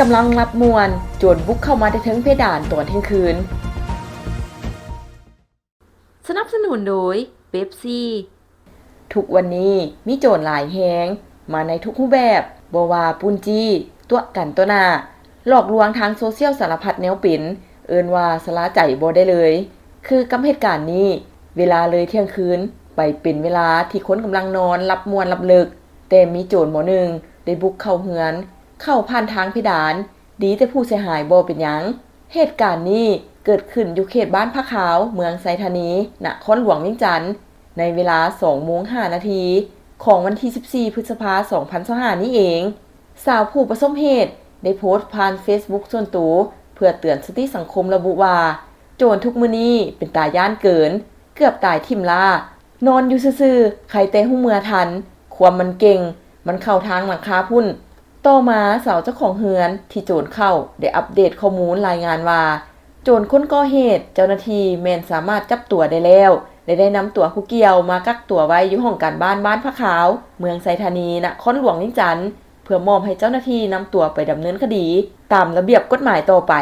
ກຳລັງຫຼັບມ່ວນ, ໂຈນບຸກເຂົ້າມາແຕ່ເທິງເພດານຕອນທ່ຽງຄືນ. ສະໜັບສະໜູນໂດຍ ເປັບຊີ. ທຸກວັນນີ້ມີໂຈນຫຼາຍແຮງ, ມາໃນທຸກຮູບແບບ, ບໍ່ວ່າປຸ້ນຈີ້, ຕົວະກັນຕໍ່ໜ້າ, ຫຼອກລວງທາງໂຊຊຽວສາລະພັດແນວເປັນ, ເອີ້ນວ່າຊະລາໃຈບໍ່ໄດ້ເລີຍ. ຄືກັບເຫດການນີ້, ເວລາເລີຍທ່ຽງຄືນໄປເປັນເວລາທີ່ຄົນກຳລັງນອນຫຼັບມ່ວນຫຼັບເລິກ, ແຕ່ມີໂຈນໝໍໜຶ່ງໄດ້ບຸກເຂົ້າເຮືອນ, ເຂົ້າຜ່ານທາງເພດານ, ດີແຕ່ຜູ້ເສຍຫາຍບໍ່ເປັນຫຍັງ. ເຫດການນີ້ເກີດຂຶ້ນຢູ່ເຂດບ້ານຜາຂາວ, ເມືອງໄຊທານີ, ນະຄອນຫຼວງວຽງຈັນ, ໃນເວລາສອງໂມງຫ້ານາທີ ຂອງວັນທີສິບສີ່ ພຶດສະພາ ສອງພັນຊາວຫ້ານີ້ເອງ. ສາວຜູ້ປະສົບເຫດໄດ້ໂພສຜ່ານເຟສບຸກສ່ວນໂຕ ເພື່ອເຕືອນສະຕິສັງຄົມ ລະບຸວ່າ, ໂຈນທຸກມື້ນີ້ເປັນຕາຢ້ານເກີນ, ເກືອບຕາຍຖິ້ມລ້າ, ນອນຢູ່ຊື່ໆ ໄຄແຕ່ຮູ້ເມືອທັນ, ຄວາມມັນເກັ່ງ, ມັນເຂົ້າທາງຫຼັງຄາພຸ້ນ. ຕໍ່ມາສາວເຈົ້າຂອງເຮືອນທີ່ໂຈນເຂົ້າໄດ້ອັບເດດຂໍ້ມູນລາຍງານວ່າ, ໂຈນຄົນກໍ່ເຫດເຈົ້າໜ້າທີ່ແມ່ນສາມາດຈັບຕົວໄດ້ແລ້ວ ແລະ ໄດ້ນຳຕົວຜູ້ກ່ຽວມາກັກຕົວໄວ້ຢູ່ຫ້ອງການບ້ານບ້ານຜາຂາວ, ເມືອງໄຊທານີ, ນະຄອນຫຼວງວຽງຈັນ, ເພື່ອມອບໃຫ້ເຈົ້າໜ້າທີ່ນຳຕົວໄປດຳເນີນຄະດີຕາມລະບຽບກົດໝາຍຕໍ່ໄປ.